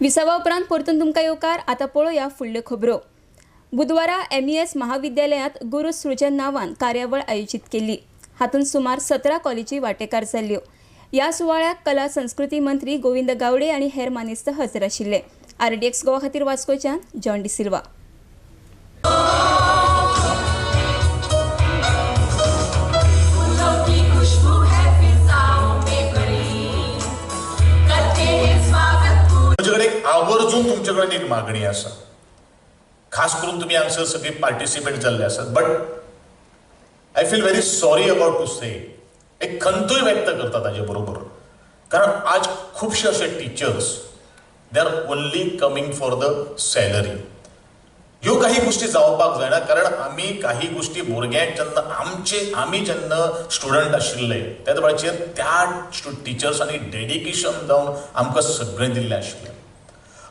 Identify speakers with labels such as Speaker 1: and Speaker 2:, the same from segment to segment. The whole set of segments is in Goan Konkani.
Speaker 1: विसावा उपरांत परतून तुमकां येवकार. आतां पळोवया फुडल्यो खबरो. बुधवारा MES महाविद्यालयांत गुरू सृजन नांवान कार्यावळ आयोजीत केल्ली. हातूंत सुमार 17 कॉलेजी वांटेकार जाल्ल्यो. ह्या सुवाळ्याक कला संस्कृती मंत्री गोविंद गावडे आनी हेर मानेस्त हजर आशिल्ले. RDX Goa खातीर वास्कोच्यान जॉन डिसिल्वा.
Speaker 2: म्हजे कडेन आवर्जून तुमचे कडेन एक मागणी आसा, खास करून तुमी हांगसर सगळी पार्टिसिपेट जाल्ले आसात, but I feel very sorry about to say, एक खंतूय व्यक्त करता ताजे बरोबर, कारण आज खुबशे अशे teachers they are only coming for the salary. ह्यो काही गोष्टी जावपाक जायना, कारण आमी काही गोष्टी भुरग्यांक जेन्ना आमचे आमी जेन्ना स्टुडंट आशिल्ले त्या वेळाचेर त्या टिचर्सांनी डेडिकेशन जावन आमकां सगळें दिल्लें आशिल्लें.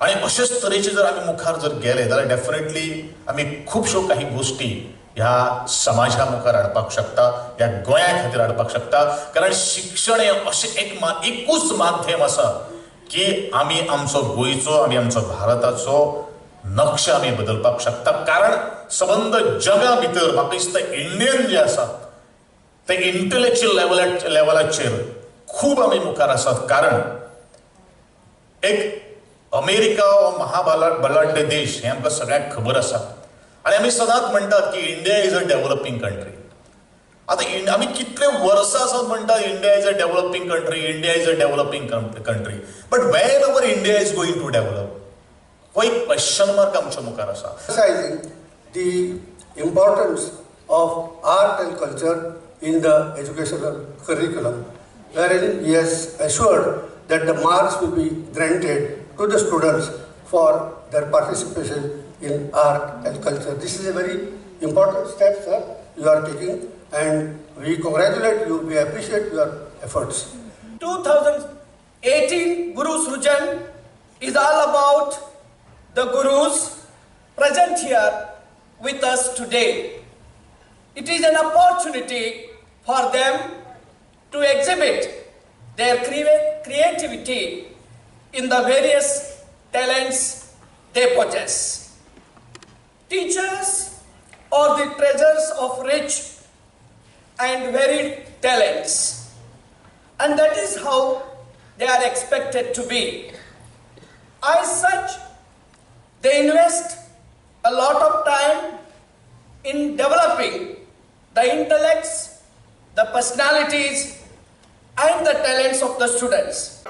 Speaker 2: आनी अशेच तरेचे जर आमी मुखार जर गेले जाल्यार डेफिनेटली आमी खुबश्यो काही गोष्टी ह्या समाजा मुखार हाडपाक शकता, ह्या गोंया खातीर हाडपाक शकता. कारण शिक्षण हें अशें एकूच माध्यम आसा की आमी आमचो गोंयचो, आमी आमचो भारताचो नक्शा आमी बदलपाक शकता. कारण सबंद जगा भितर म्हाका दिसता इंडियन जे आसा ते इंटलेक्च्युअल लेवलाचेर खूब आमी मुखार आसात. कारण एक अमेरिका हो महाबलाढ्य देश हें आमकां सगळ्यांक खबर आसा, आनी आमी सदांच म्हणटात की India is a developing country. आतां आमी कितले वर्सां आसात म्हणटात India is a developing country, India is a developing country, but when our India is going to develop हो एक क्वेश्चन मार्क आमच्या मुखार आसा.
Speaker 3: The importance of art and culture in the educational curriculum, wherein he has assured that the marks will be granted to the students for their participation in art and culture. This is a very important step, sir, you are taking, and we congratulate you, we appreciate your efforts.
Speaker 4: 2018 Guru Srujan is all about the gurus present here with us today. It is an opportunity for them to exhibit their creativity in the various talents they possess. Teachers are the treasures of rich and varied talents, and that is how they are expected to be. As such, they invest a lot of time in developing the intellects, the personalities, and the talents of the students.